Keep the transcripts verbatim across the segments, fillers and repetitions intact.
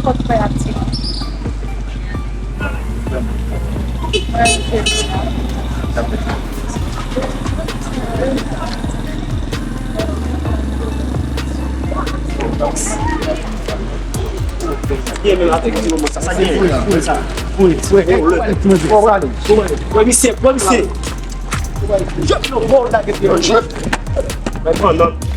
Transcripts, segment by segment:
Fòk fè aktif. Gen menm avèk ti moman sa, sa gen fou, fou, sa. Fou, fou, fou, fou, fou, fou, fou, misye, fou, misye. Jwèt nou bon lage pi yon jwèt. Mwen pran nòt.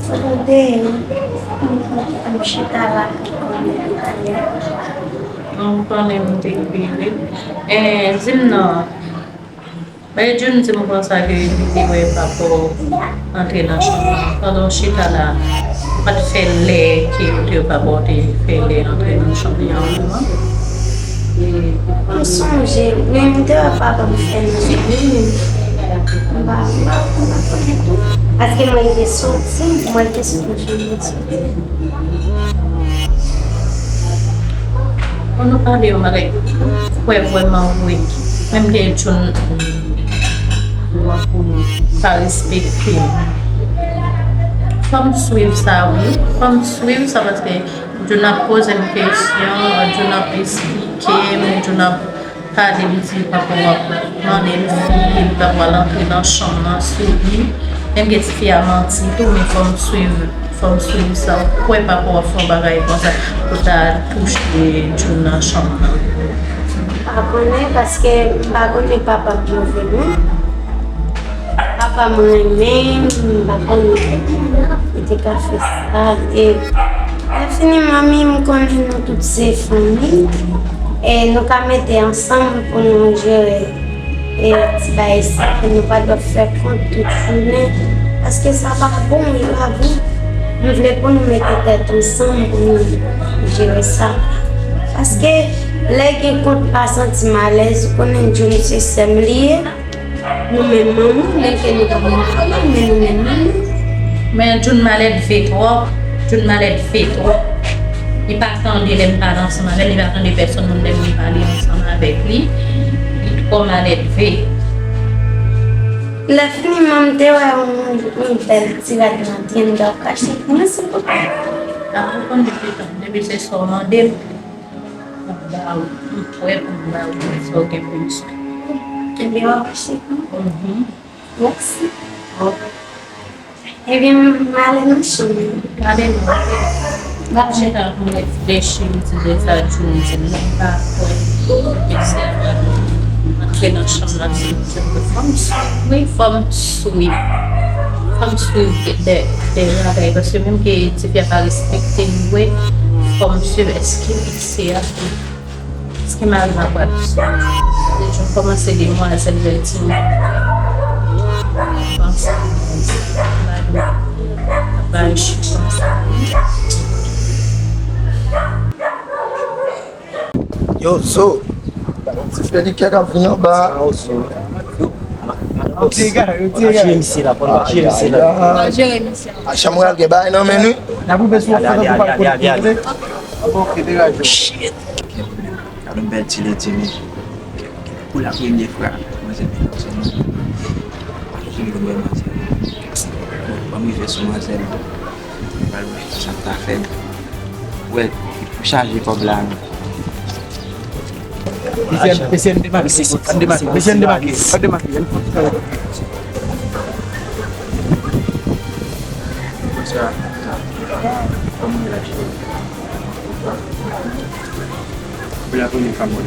Tande, m chita la pou konnen Itali. M konnen m te kriye. E, di m non. Men June di m konsa ke li te wè papa w antre nan chanm nan. Pandan w chita la, ou pa t fè lè ke ou te wè papa w te fè lè antre nan chanm li an menm? M sonje, men m te wè papa m fè nan chanm li. M pa, m pa, m pa konnen tou. Paske mwen te soti, mwen te soti, mwen te soti. Bon, nou pale yon bagay. Kwè vrèman vre. Menm ke June pa respekte m. Fò m swiv sa, wi. Fò m swiv sa paske June ap poze m kesyon, June ap esplike m, June ap pale m di papa w ap mande l fi, l pa pral antre nan chanm nan sou li. Menm ke tifi a manti tou, men fò m swiv, fò m swiv sa. Ou kwè papa w ap fè yon bagay konsa pou ta touche June nan chanm nan? M pa konnen, paske m pa konnen papa m move non. Papa m renmen m, m pa konn li te ka fè sa. E lè fini, manmi, m konnen nou tout se fanmi. E nou ka mete ansanm pou nou jere e ti bagay sa. Nou pa dwe fè kont tout jounen. Paske sa pa bon, li pa bon. M vle pou nou mete tèt ansanm pou nou jere sa. Paske lè gen kont pa santi m alèz, ou konnen June se sè m li ye. Nou menm manman, menm ke nou pa manman, men nou menm manman. Men June maledve twòp, June maledve twòp. Li pa tande lè m pale ansanm avè l, li pa tande pèsonn moun lè m pale ansanm avèk li. Li twò maledve. Lè fini, manman te wè yon, yon bèl ti rad nan pye m, m t ap kache pou mwen, silvouplè. A, ou konn depi tan, depi se sa w mande m. M ap ba ou, m prè pou m ba ou sa w gen pou m swen. Ebyen, w ap achte pou mwen? Mhm. Mèsi. Ok. Ebyen, m ale nan chanm mwen. Ale non. Ba m chita pou m reflechi, m di de sa June di m nan, m pa kwè. Antre nan chanm nan, se Fò m swiv, wi, fò m swiv. Fò m swiv de, de, de bagay, paske menm ke tifi a pa respekte m vre, fò m swiv èske li se a tou. Èske mari m ap pral swiv? Depi m kòmanse demwazèl vèti m. Panse. Yo, Zo. Ti frè di kè k ap vin anba. Yo, ti ega, yo, ti ega. Jere misye la, fò n jere misye la. Ay, ay, ay. A, chanm pral gen bagay nan men nou. N ap ouvè sou fòt pou pral kote. Ok, degaje. Shit. Gade yon bèl ti leti, men. Pou la premye fwa, manzè vin sou mwen. Jim vin wè manzè. Bon, ban m rive sou manzè. Pral wè sa m ta fè. Wè, m chaje kòb la. Mesye, mesye, n debake. Mesye, n debake. Mesye, n debake. N debake. Sa, sa. Kòman w ye la, cheri? Pou la premye fwa m wè w.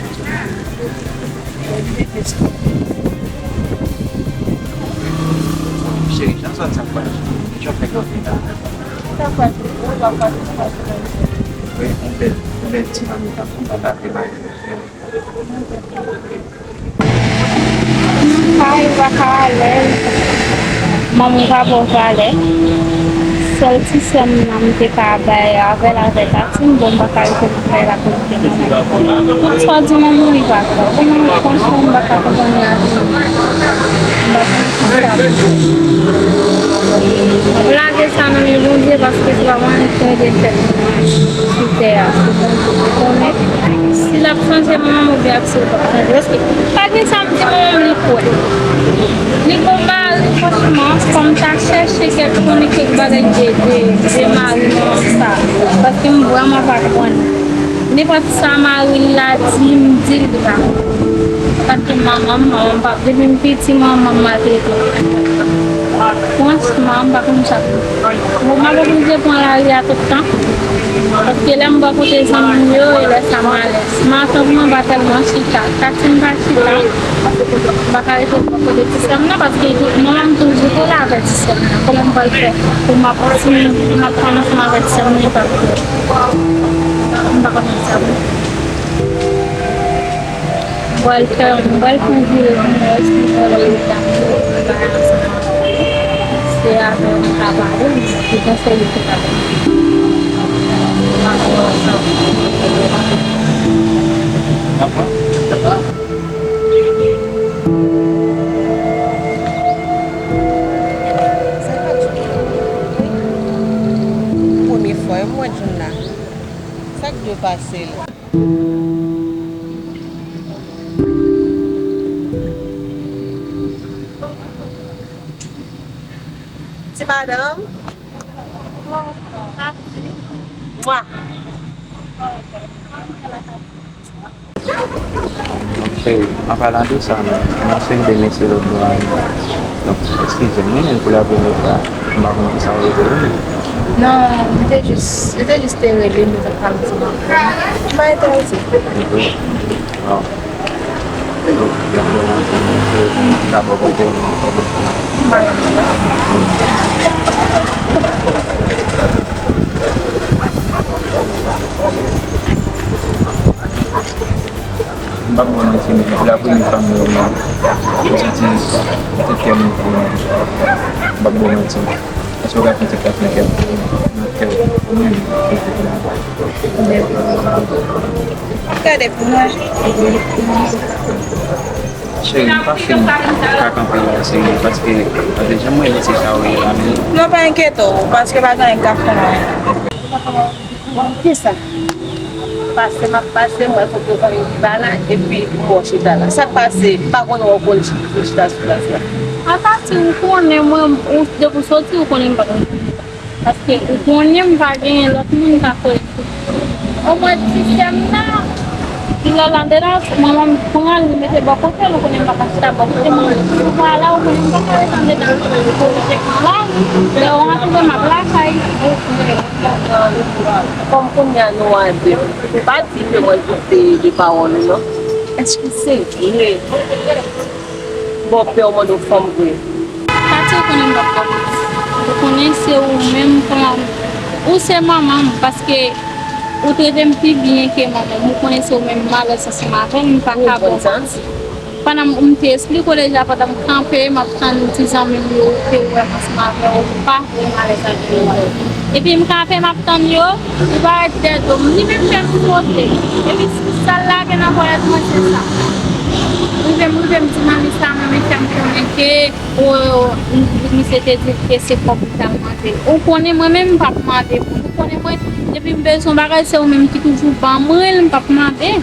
Cheri, jan sa, sa pase? Jan fè kanpe la? Sa pase? Ou pa pase, sa pase. Wi, yon bèl, yon bèl ti fanmi, sa fè m pa tape bay. Kay ou pa ka alèz. Manman ou pa ba w valè. Sèl ti sè m nan m te ka bay avè l avè tati m, bon, m pa ka rete nan kay la pou l te manman m. Sa w di manman w li pa grav. Bon, manman, franchman, m pa ka konprann lavi m. M pa konn konsa. M ap lage sa nan men Bondye paske se pa mwen ki mete tèt mwen sou tè a. Se Bondye ki konnen si l ap chanje manman m oubyen si l p ap chanje. Paske pa gen sa m di manman m li kwè. Li gon mari, franchman, fò m ta chèche kèk, konnen kèk bagay de, de, de mari manman m sa. Paske m vrèman pa konprann. Nenpòt sa mari l la di, m di l li pa konn. Paske manman m, manman m pa, depi m piti, manman m maltrete m. Franchman, m pa konn sa pou m di. Bon, m ap oblije pran lari a tout tan. Paske lè m bò kote zanmi m yo, e lè sa m alèz. M atann mwen pa tèlman chita. Sa si m pa chita, m pa ka rete bò kote ti sè m nan, paske manman m toujou te la avè ti sè m nan. Kòman m pral fè pou m ap, si m, m ap pran ansanm avè ti sè m nan, e pa pou m pa konn sa pou m di. M pral fè, m pral fè yon vire pou m wè si m pral rete ak yo, m pa ansanm avè yo. Se avè yo m ka pale, m gen konsèy yo te ba m. M pa konn ansanm. Premye fwa m wè Jun la. Sa k dwe pase la? Ti madanm. Mwa. Cheri, an palan de sa, m ap swiv de mesye lòt bò a. Donk, eskize m, wi, men pou la premye fwa, m pa konn kisa w rele wi. Non, m te jis, m te jis te rele, m te pral di m anfè. M pa enterese. Wi. Bon. Donk, m ap fè yon ti mesye, m ta bò kote m. M p ap ba w manti, men se la premye fwa m wè w, men. Ou santi, ou santi kè m ouvri, men. M p ap ba w manti. Èske w ka santi kras nan kè m, nan kè w, ou menm? Gade pou mwen. Cheri, m pa fin ka kanpe la, cheri, paske, paske jan mwen ye, se sa w ye la, men. Non, pa enkyete w, paske pa gen anyen k ap fè m anyen. Kisa? Pase m ap pase, m wè foto zanmi m ki pa la, epi m wè w chita la. Sa k pase? M pa konnen w konn chita, chita sou plas la. Atati, ou konnen mwen, ou, depi w soti, ou konnen m pa konn chita. Paske ou konnen m pa genyen lòt moun k ap rele. Omwen ti sè m nan, lè l andedan, manman m pran l, li mete bò kote l, ou konnen m pa ka chita bò kote manman m. Si w pa la, ou konnen m pa ka ret andedan. Lè w antre, m ap lakay. Kòm kounye a nou a de, pa di ke mwen doute de pawòl ou non. Èske se vre? Bòpè w mande w fanm vre? Tati, ou konnen m p ap ba w manti. Ou konnen se ou menm, kòman, ou se manman m, paske ou trete m pi byen ke manman m. Ou konnen se ou menm m avèti ansanm avè l, m pa ka ba w manti. Pandan m, m te esplike w deja, pandan m kanpe, m ap tann ti zanmi m yo, ke ou wè m ansanm avè w, ou pa vle m alèz avè yo. Epi m kanpe, m ap tann yo, li parèt dèyè do m, li menm fè m sote. Epi sa l lage nan ponyèt mwen, se sa. M rive, m rive, m di manmi sa, manmi fè m konnen ke, o, misye te di ke se kòb li t al mande. Ou konnen mwen menm, m p ap mande moun. Ou konnen mwen, depi m bezwen yon bagay, se ou menm ki toujou ban mwen l, m p ap mande.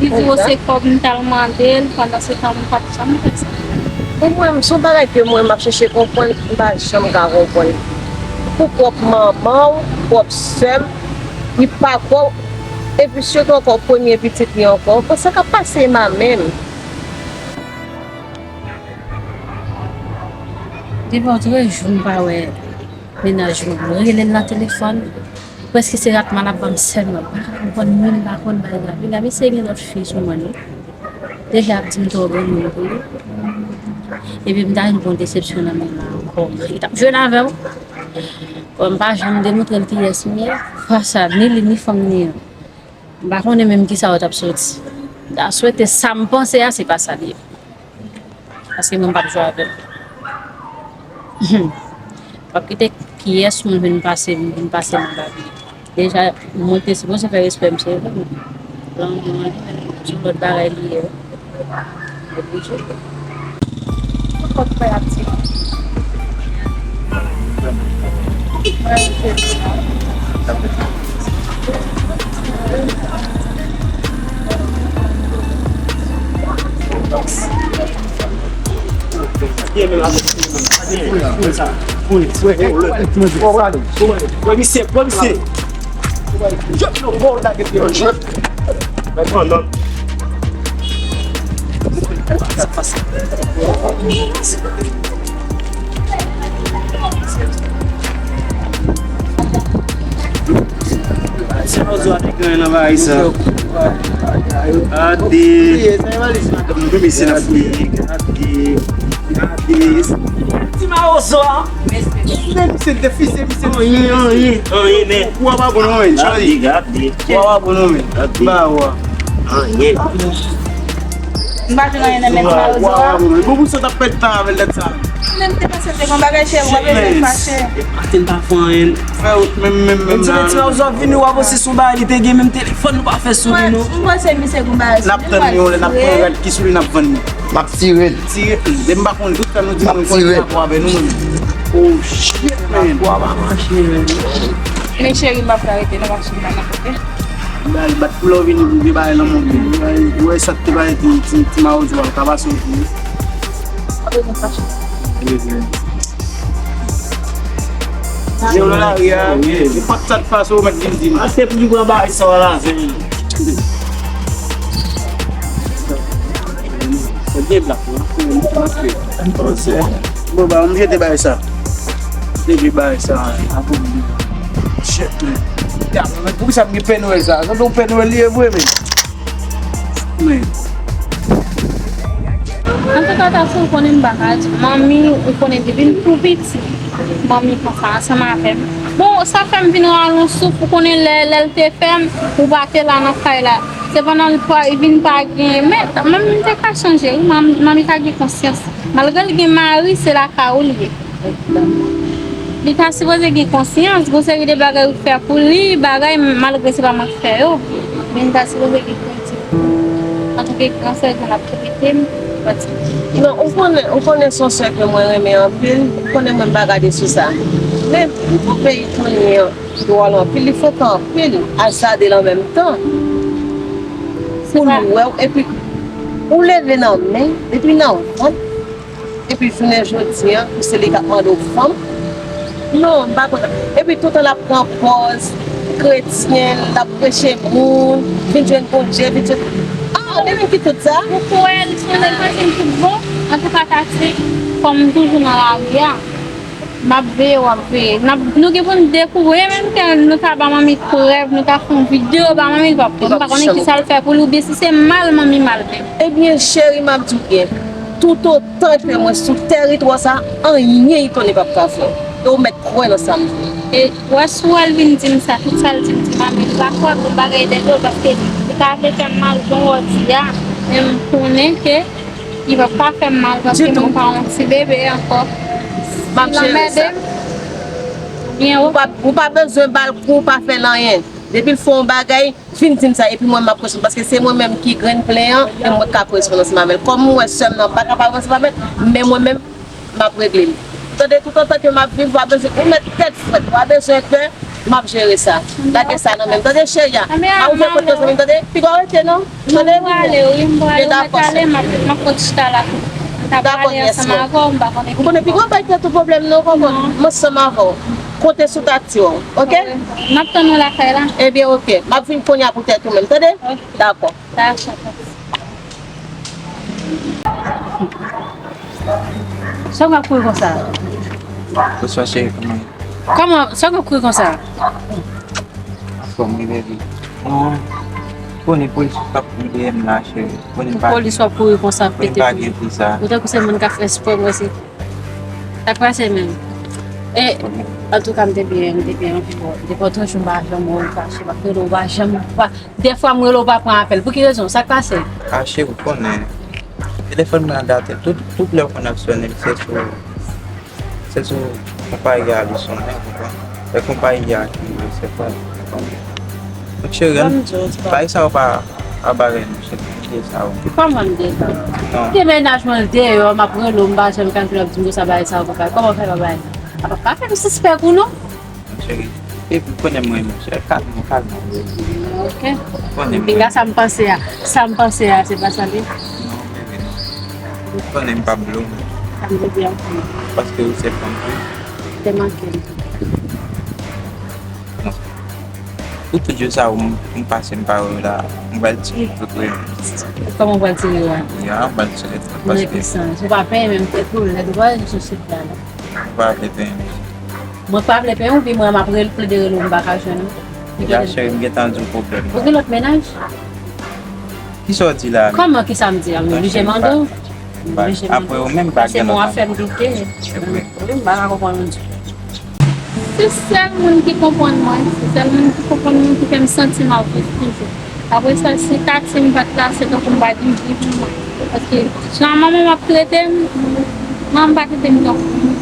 Li di w se kòb m t al mande l, pandan se tan m pa t janm fè sa. Pou mwen, se yon bagay ke mwen, m ap chèche konprann, m pa janm ka konprann. Pou pwòp manman w, pwòp sè m, li pa kwè w, epi sitou ankò premye pitit li ankò, sa k ap pase m a menm? Depi yon twa jou m pa wè mennaj mwen, m rele l nan telefòn. Prèske se ratman l ap ban m sèlman. M pa ka konprann moun, m pa konn bagay la. Vin ap eseye gen lòt fi sou mwen, non. Deja ap di m twò granmoun pou li. Epi m ta jwenn yon desepsyon nan men l la ankò. Li t ap jwenn avè w. Bon, m pa janm demontre l kiyès m ye. Fwa sa, ni li, ni fanm ni an. M pa konnen menm kisa yo t ap soti. M ta swete sa m panse a, se pa sa l ye. Paske mwen m p ap jwe avè l. M p ap kite pyès moun vin pase, vin pase nan bagay. Deja, mwen te sipoze fè respè m, se vre, men lanmou an li menm, se yon lòt bagay li ye. Epi, se vre. Fòk fè aktivite. Wè misye, wè misye. Jwèt nou bon lage pye. Jwèt. Mwen pran nòt. Sa pase. Se nou zo avèk gran nan bagay sa. Gade. Gade misye nan fouye. Gade. Gade. Ti mawozo a. Men misye te fise misye. Anyen, anyen. Anyen nèt. Kou a pa bon non men. Gade, gade. Kou a pa bon non men. Gade. Ba wa. Anyen. M pa jwenn anyen nan men ti mawozo a. Bon, pou sa t ap pèdi tan avè l dat sa. Mwen menm te panse te gon bagay cheri, w ap bezwen fache. Aten pa fè anyen. Frè, menm, menm, menm. M di men ti mawozo ap vini, w ap osi sou bagay li te gen, menm telefòn nou pa fè sou li non. M panse misye gon bagay sou li. N ap tann li yon lè, n ap pran rad ki sou li, n ap vann li. M ap tire l. Tire l. Depi m pa konn dout sa nou di mwen konnen dakò avè nou menm. Oh shit, man. Bwa pa mache, men. Men cheri, m ap ka rete nan machin nan, oke? Bay, bat pou lè w vini pou vye bagay nan monte. Ou wè sa k te bay ti, ti, ti mawozo a, ka pase w tou. Apre nou fache. Wi, wi. Jè w nan lari a, nenpòt sa k pase w mèt vin di m. Achte pou li pran bagay sa w la, zen. Se de blak, wi. Bon, ba, m jete bagay sa. Depi bagay sa, apre m di. Shit, man. Ya, men poukisa m gen Pè Nwèl sa? Sa se yon Pè Nwèl li ye vre, men. Men. Antouka, Tati, ou konnen m pa ka di. Manmi, ou konnen depi m tou piti, manmi konsa ansanm avè m. Bon, sa fè m vin rale yon souf, ou konnen lè, lè l te fè m, ou pa te la nan kay la. Se pandan l pa, li vin pa genyen. Men, manmi te ka chanje, wi, manmi, manmi ka gen konsyans. Malgre l gen mari, se lakay ou l ye. Li ta sipoze gen konsyans, gon seri de bagay ou fè pou li, bagay malgre se pa mwen ki fè yo, men li ta sipoze gen kredit. Antanke gran sè, jan l ap trete m, pati. Non, ou konnen, ou konnen se yon sè ke mwen renmen anpil, ou konnen mwen m pa gade sou sa. Men, pou peyi kounye an, dwòl anpil, li fòk anpil, azade l an menm tan. Pou l wè w, epi ou leve nan men, epi nan vant, epi jounen jodi a, pou se li k ap mande w fanm. Non, m pa konn. Epi toutan l ap pran pòz kretyen, l ap preche moun, vin jwenn Bondye, vin jwenn. Ah, li menm ki tout sa? Ou kwè, li sonje, li panse m tout bon? Antouka, Tati, kòm m toujou nan lari a, m ap veye, w ap veye. N ap, nou gen pou n dekouvri, menm ke nou ta ba manmi prèv, nou ta fè yon videyo ba manmi, m pa konnen ki sa l fè pou li, oubyen si se mal manmi mal menm. Ebyen, cheri, m ap di w byen, toutotan ke mwen sou tèritwa sa, anyen Itone p ap ka fè. E w mèt kwè nan sa m di. E wè si w wè l vin di m sa, tout sa l di m, di manmi, m pa kwè pou bagay dèyè do l, paske li ka vle fè m mal jan w di a, men m konnen ke Li p ap ka fè m mal paske mwen pa yon ti bebe ankò. M ap jere sa. Byen, ou pa, ou pa bezwen ba l kou, ou pa fè l anyen. Depi l fè yon bagay, vin di m sa, epi mwen, m ap koresponn, paske se mwen menm ki grenn plen an, e mwen k ka koresponn ansanm avè l. Kòm mwen wè sè m nan pa kapab ansanm avè l, men mwen menm, m ap regle l. Ou tande, toutotan ke m ap viv, ou pa bezwen, ou mèt tèt frèt, ou pa bezwen pè, m ap jere sa. Lage sa nan men m, tande, cheri a? M ap ouvè pòt kay mwen, tande? Piga w rete, non? Tande, m prale, wi, m prale, ou mèt ale, m ap, m ap ret chita la. M ta prale ansanm avè w, m pa konnen ki bò. Ou konnen, piga w bay tèt ou pwoblèm, non, konprann? M ansanm avè w. Konte sou tati w, oke? M ap tann ou lakay la. Ebyen, oke. M ap vin kounye a pou tèt ou menm, tande? Dakò. Sa w ap kouri konsa? Bonswa, cheri, kòman w ye? Kòman, sa w ap kouri konsa? Anfòm, wi, baby. Non, konnen polis ap dèyè m la, cheri. Konnen m pa... Polis w ap kouri konsa, pete konnen m pa gen viza. Ou tankou se moun k ap fè espò, mwen se... Sa k pase menm? E, antouka, m te byen, m te byen anpil. Depi lòt jou, m pa janm wè w fache, m ap rele w, w pa janm, w pa, dèfwa m rele w, w pa pran apèl. Pou ki rezon? Sa k pase? A, cheri, ou konnen. Telefòn mwen an date. Tout, tout lè w konn ap sonnen m, se sou, se sou konpayi a li sonnen, ou konprann? E konpayi a ki resevwa l, ou konprann? Donk, cheri, ann, bagay sa yo pa, pa bagay nou, cheri. Kite sa yo. Kòman m te sa? Non. Te mennaj mwen deyò, m ap rele w, m pa janm kalkile, w ap di m konsa bagay sa yo pa bagay. Kòman w fè pa bagay? A pa, pa fè m sispèk ou non. Cheri, epi konnen mwen renmen w, cheri. Kalme w, kalme w. Ok. Konnen mwen. Pinga sa m panse a. Sa m panse a, se pa sa li. Non, bebe, non. Konnen m pa vle w. Sa m te di a. Paske ou se fanm tou. Te manke m. Non. Pou tout jou sa ou m, m pase m pa wè w la, m pral tire tout, wi. Kòman w pral tire yo a? Ya, m pral tire tout, paske... Nan ki sans? Ou pa penyen menm tèt ou, lè dwa sou sit la, la. Ou pa vle penyen m. Mwen pa vle penyen w, pi mwen m ap rele, plede rele w, m pa ka jwenn ou. Ya, cheri, m gentan di w pwoblèm. Ou gen lòt mennaj? Kisa w di la menm? Kòman, kisa m di a? M oblije mande w. M oblije mande w. Apre ou menm pa gen lòt moun. Paske bon afè m doute. Se vre. Wi, m pa ka konprann ou ditou. Se sèl moun ki konprann mwen, se sèl moun ki konprann mwen ki fè m santi m ap viv toujou. Apre sa, si Tati m pa t la, se tankou m pa t viv mwen. Paske jan manman m ap trete m, manman m pa trete m tankou moun.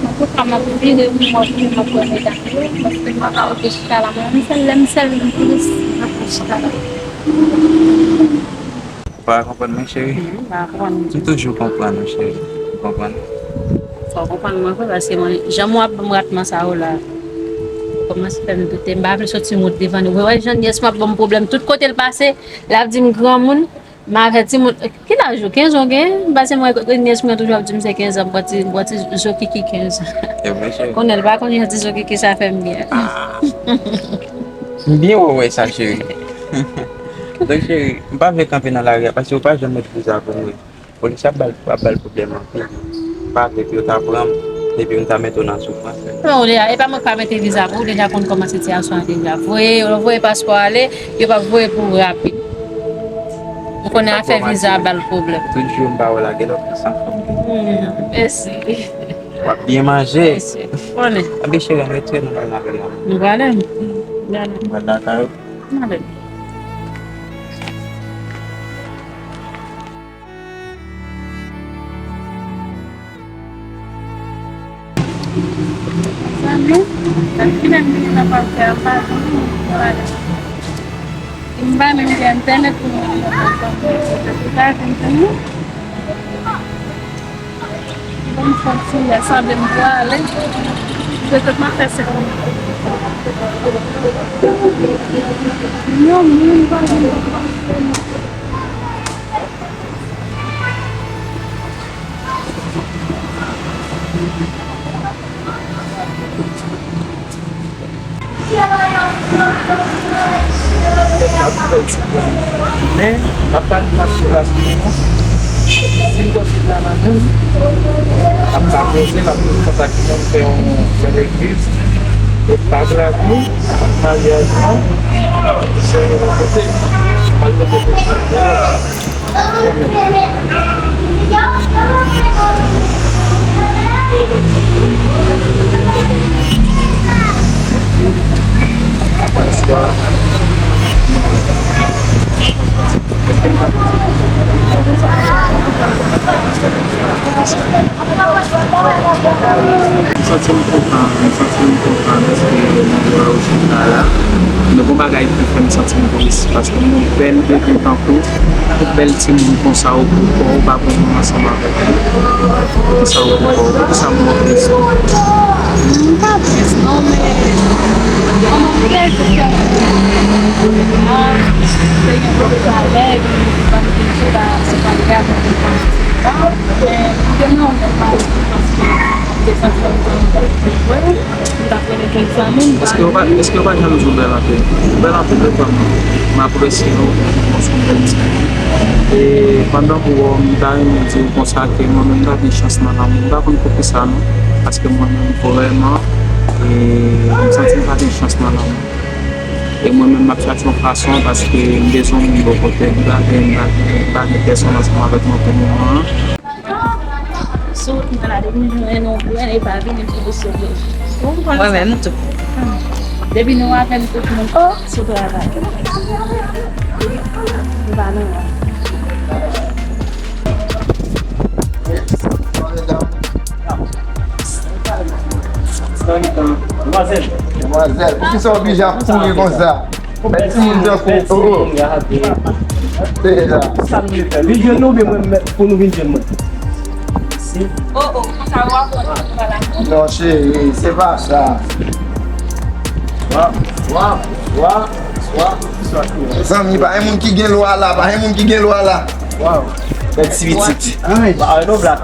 Antouka, m ap vire pou m wè pou m ap wè medam yo, paske m pa ka rete chita la. Mwen menm sèl lè m sèl m tris, m ap rete chita la. Ou pa konprann mwen, cheri? M pa konprann. M toujou konprann ou, cheri. Ou konprann? Fò w konprann mwen vre, paske mwen, jan mwen ap ban m ratman sa yo la, kòmanse fè m doute. M pa vle soti mout devan nou. Ou wè jan nyès mwen ap ban m pwoblèm. Tout kote l pase, l ap di m granmoun, m avèti moun. Ki laj ou? Kenz an w gen? Paske mwen, nyès mwen toujou ap di m se kenz an, m pran ti, m pran ti zokiki kenz an. Se vre, cheri. Konnen l pa konn jan ti zokiki sa fè m byen. Ah. M byen wè w wè sa, cheri. Donk, cheri, m pa vle kanpe nan lari a, paske ou pa janm met viza pou mwen. Polis ap ba l, ap ba l pwoblèm anpil. M pa vle pou yo ta pran m, epi m ta mete w nan soufrans. Non, Lea, e pa mwen k pa mete viza pou ou, ou deja konn kòman sitiyasyon an deja. Voye, voye paspò ale, yo p ap voye pou ou rapid. Ou konnen afè viza ap ba l pwoblèm. Tout jou m pa wè w la, gen lòt fi san fanm. Hmm, mèsi. W ap byen manje. Mèsi. Konnen. Anben cheri, ann retire nou nan lari a. Nou prale? Hmm. Nou prale. M pral lakay ou. Ann ale. Zanmi, kilè m vini nan pastè a, m pa jwenn li, m pa jwenn li. M pa menm gen entènèt pou mwen nan pastè a, m pa jwenn li. Bon, m santi lè sanble m prale. Petèt m ap fè senk minit. Yon moun pa vin. Men, m ap pale mache la sou mwen. Si m sòti la maten, m ap ka poze, m ap kontakte moun, fè yon, fè legliz. E pa grave, maryaj lan, se yon kote, m al tande legliz. M santi m kontan, m santi m kontan dèske mwen wè w chita la. Men gon bagay ki fè m santi m tris, paske m wè yon bèl bebe tankou, yon bèl timoun konsa ou pou kò, ou pa konn ansanm avèk li. Poukisa ou pou kò, poukisa m wè w tris? M pa tris non, men kòman m leve kè mwen, se yon lòt valè, epi m pa t vin chita, se pa grave, m pa tris. Men m te nan yon lòt valè, paske m te santi m te anvi vre. M t ap rele kèk zanmi m. Èske yo pa, èske yo pa janm di w bèl anpil? Ou bèl anpil wi frè m. M apresye w, ou se yon bèl timoun. E pandan m wè w, m ta renmen di w konsa ke mwen menm m pa gen chans nan lanmou. M pa konn poukisa non, paske mwen menm vrèman, e, m santi m pa gen chans nan lanmou. E mwen menm m ap chache yon fason paske m bezwen yon moun bò kote m. M pa gen, m pa gen, m pa gen pèsonn ansanm avèk mwen pou moman an. Sou wout mwen la, depi m jwenn ou, mwen e pa vini pou sove. Ou konprann sa? Mwen menm tou. Depi nou avè m, tout moun sou travay. Nou pa nan. Demwazèl, poukisa w oblije ap kouri konsa? Bèl timoun tankou ou. Deja. Sa m vle fè? Vin jwenn nou oubyen mwen pou nou vin jwenn mwen? Oh, oh, konsa w ap wè la. Non, cheri, se pa sa. Wa, wa, wa, wa. Zanmi, pa gen moun ki gen lwa la, pa gen moun ki gen lwa la. Wow. Bèl ti pitit. Ay. Ba, nou blak.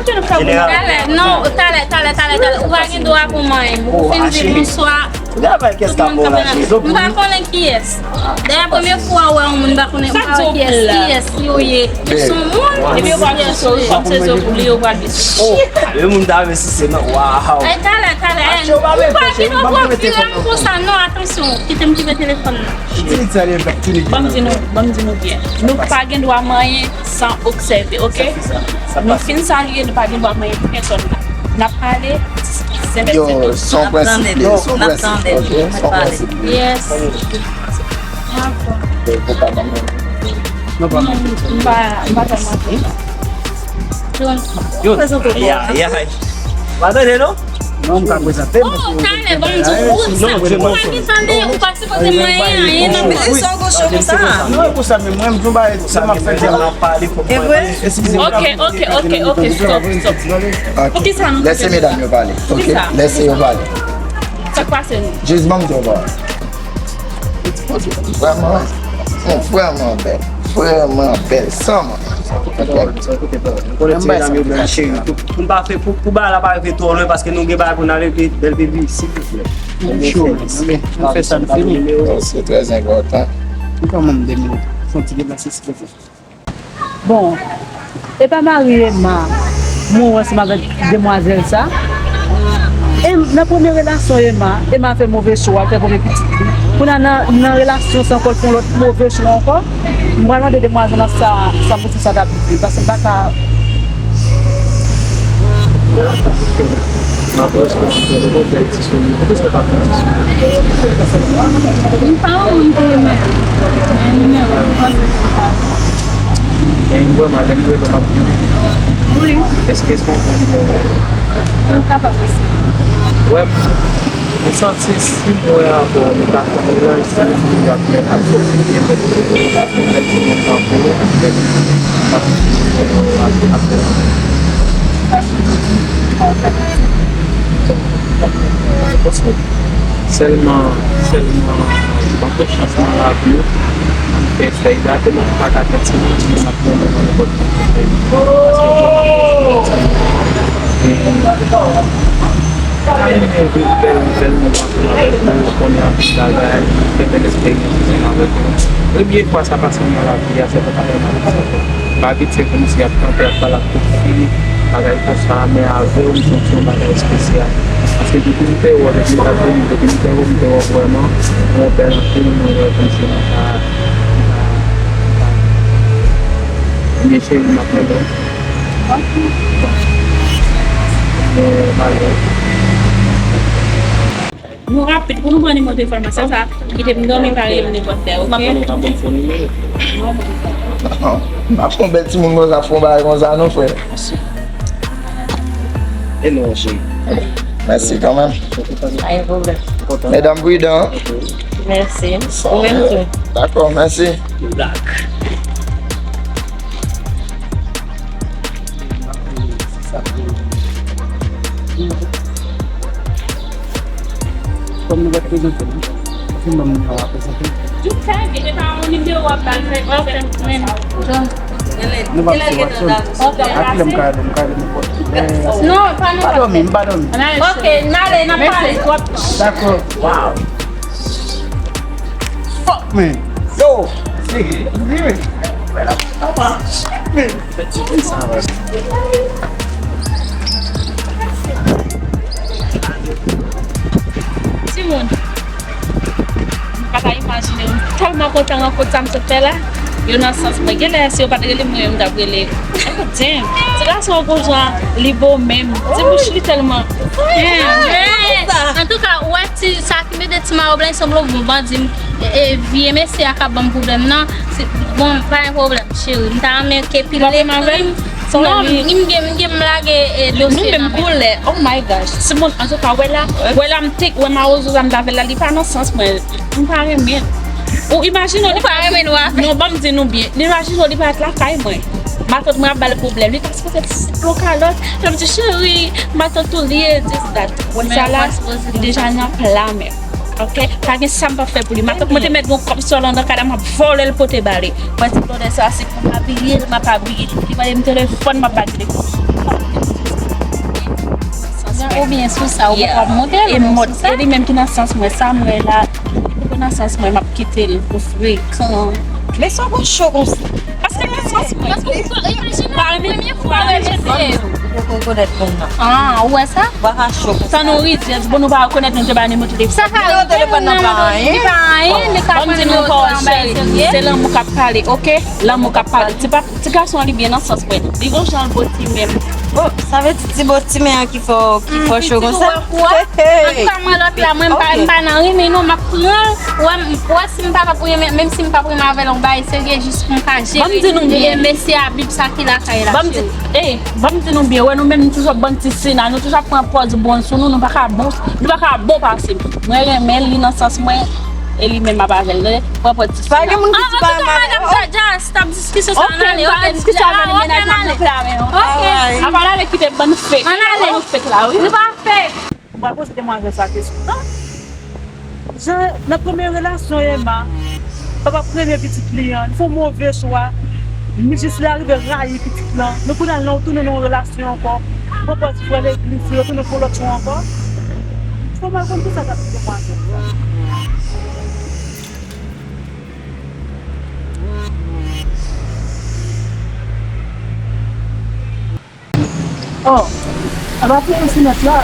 Talè, non, talè, talè, talè, talè. Ou pa gen dwa pou mwen. Ou fin di bonswa. Tout moun kanpe nan. M pa konnen kiyès. Dayè, premye fwa w wè yon moun, m pa konnen, m pa wè kiyès, kiyès yo ye. Yo se yon moun. Epi yo pral sise w, yo pral sise w pou li, yo pral sise w. Oh, le moun ta vle sise non. Wow. Ay, talè, talè, ay. Ou pa gen dwa pran fi a m konsa, non, atansyon. Kite m kite telefòn nan. Ban m di nou, ban m di nou byen. Nou pa gen dwa manyen san obsève, oke? Nou fin salye, nou pa gen dwa manyen pèsonn la. N ap pale, se mèt se mèt. Yo, son prensip li ye, son prensip, oke? Son prensip li ye. Yes. Yo, m pa, m pa tèlman. Yo, prezante w. Ay, ay, ay. Pa tande, non? Non, m ka prezante m. Oh, talè, ban m di w, ou sa, ou pa gen tande, ou pa sipoze manyen anyen nan men. Men sa w gon cho konsa? Non, e pou sa, men mwen, m di w bagay, sa m ap fè la. E vre? Eskize m. Ok, ok, ok, ok, stop, stop. Poukisa nou... Lèse medam yo pale, ok? Lèse yo pale. Sa k pase nou? Jis ban m di w bagay. Vrèman, vrèman bèl, vrèman bèl, san mank. Konnen ti medam yo bèl cheri. Pou, pou n pa fè, pou, pou bagay la pa rive twò lwen, paske nou gen bagay pou n al regle, bèl bebi, silvouplè. Cho, men, nou fè sa, nou fini. Se trè enpòtan. Nou fè mwen de minit. Fè yon ti deplase, silvouplè. Bon, e pa mari Emma mwen wè ansanm avèk demwazèl sa? E nan premye relasyon Emma, Emma fè move chwa, l fè premye pitit li. Kounye a nan, nan relasyon sa ankò, l fè yon lòt move chwa ankò. M pral mande demwazèl lan sa, sa mesye sa t ap di, paske m pa ka. M pa yon moun ki renmen, men nimewo m panse se sa. Gen yon vrèman, lè m rele w, m ap di wi. Wi. Èske se yon bon nimewo? Ou kapab eseye. Wè, m santi si m wè avè w, nou ta fè melanj, se yon moun k ap fè aksepte byen fèt pou ou, paske m fè timoun tankou ou, m fè timoun ap, ap, ap fè. Sèlman, sèlman, ban m chans nan lavi w. Fè, fè, gade, m pa ka fè timoun, timoun ap mennen nan nenpòt ki kote. Paske m pa ka fè timoun. E, m ta renmen viv bèl, bèl moman ansanm avèk ou, konnen anpil bagay, fè bèl esperyans ansanm avèk ou. Premye fwa sa pase m nan lavi a, se pa ta renmen sa. M pa abitye kòmsi ap kanpe ap pale ak tout fi, bagay konsa, men avè w, m santi yon bagay espesyal. Paske depi m te wè w, depi m t ap vini, depi m te wè w, m te wè w vrèman, mwen bèl anpil, mwen wè kòmsi mwen ta, mwen ta, mwen ta, ebyen cheri, m ap renmen w. Mwen malè. Nou rapid pou nou pran nimewo telefòn mwen, se sa. Kite m dòmi, pa rele m nenpòt lè, oke? M ap pran yon bèl timoun konsa, fè yon bagay konsa non, frè. E non, cheri. Mèsi kanmenm. Pa gen pwoblèm. Medam pridan. Mèsi. Ou menm tou. Dakò, mèsi. Kòm nou pa t prezante nou, se manm nou a prezante nou. Nou pa pase Watson. A kilè m ka ale, m ka ale nenpòt kilè. Non, pa, non, pa dòmi, m pa dòmi. Ok, n ale, n ap pale. Dakò. Wow. Fuck, man. Yo, nigga, you hear me? Man. Timoun, nou pa ta imajine, m tèlman kontan rankont sa m sot fè la. Yo nan sans mwen. Genlè, si yo pa t rele m, mwen menm m t ap rele yo. Damn, ti gason an gon jan li bo menm. Ti bouch li tèlman. Antouka, ou wè ti, sa ki mete ti mayo blan, li sanble yon bon bandi. E, e, vye mesye a k ap ban m pwoblèm nan. Bon, pa gen pwoblèm, cheri. M ta renmen ke pil lekri. Non, m gen, m gen, m lage, e, dosye nan men. Nou menm koulè. Oh my gosh. Simon, antouka, wè la, wè la, m te, wè mawozo sa m t avè l la, li pa nan sans mwen. M pa renmen l. Ou imajine w li pa renmen nou avè. Non, ban m di nou byen. Imajine w li pa t lakay mwen. Matant mwen ap ba l pwoblèm. Li ta sipoze t yon kalòt. Lè m di, "Cheri, matant ou li ye, this, that." Wè sa la, li deja nan pla men. Ok? Pa gen sa m p ap fè pou li. Matant mwen te mèt gon kòb sou l anndan kay la, m ap vòlè l pote ba li. Mwen di blòdè sa, se pou m abiye l, m ap abiye l. Li mande m telefòn, m ap ba l telefòn. Oubyen sou sa, ou poko ap monte l, e non, mòd, sou sa. E li menm ki nan sans mwen, sa m wè la, li poko nan sans mwen, m ap kite l pou frekan. Men sa w konn cho konsa. Paske nan sans mwen. Paske ou pa, imajine w, premye fwa w rejete. Ou poko konèt moun nan. Ah, ou wè sa? Ou pa ka cho konsa. Tan nou rizyèz, bon, nou pa rekonèt nou te ba nimewo telefòn. Sa ka rive, telefòn nan pa anyen. Li pa anyen, li ka pran nimewo sa anba serye. Se lanmou k ap pale, ok? Lanmou k ap pale. Ti pa Ti gason an li byen nan sans mwen. Li gon jan l bo timen. Oh, sa vle di ti bo timen an ki fè w, ki fè w cho konsa? Antouka mwen lòt la, mwen m pa, m pa nan rimè non, m ap pran l. Wè, m, wè si m pa p ap renmen, menm si m p ap renmen avè l yon bagay serye, jis pou m ka jere. Ban m di nou byen. E mesye a bib sa ki lakay la, cheri. Ban m di, ey, ban m di nou byen, wè nou menm nou toujou ap ban ti sina, nou toujou ap pran pòz bon sou nou, nou pa ka bon, nou pa ka bon pase m. Mwen renmen l, li nan sans mwen, e li menm ap avè l. Mwen pran ti sina. Pa gen moun ki di pa mal. An, an tou ka, madanm Jaja, Stop diskisyon sa, ann ale. Ok, diskisyon avè li, mennaj mwen nan pla men w. Ok. Apa n ale kite bann fake. Ann ale. Bann fake la, wi. Nou pa fake. Mwen pral poze demwazèl sa kesyon. Jan, nan premye relasyon Emma, papa premye pitit li an, li fè yon move chwa. Li jis li arive rayi pitit lan. Men kounye a l nan, tounen nan yon relasyon ankò. Pran pòz frè legliz, li retounen pou lòt chwa ankò. Fò m al konn kisa k ap demwazèl sa. Oh, apa pou yon sinèt la?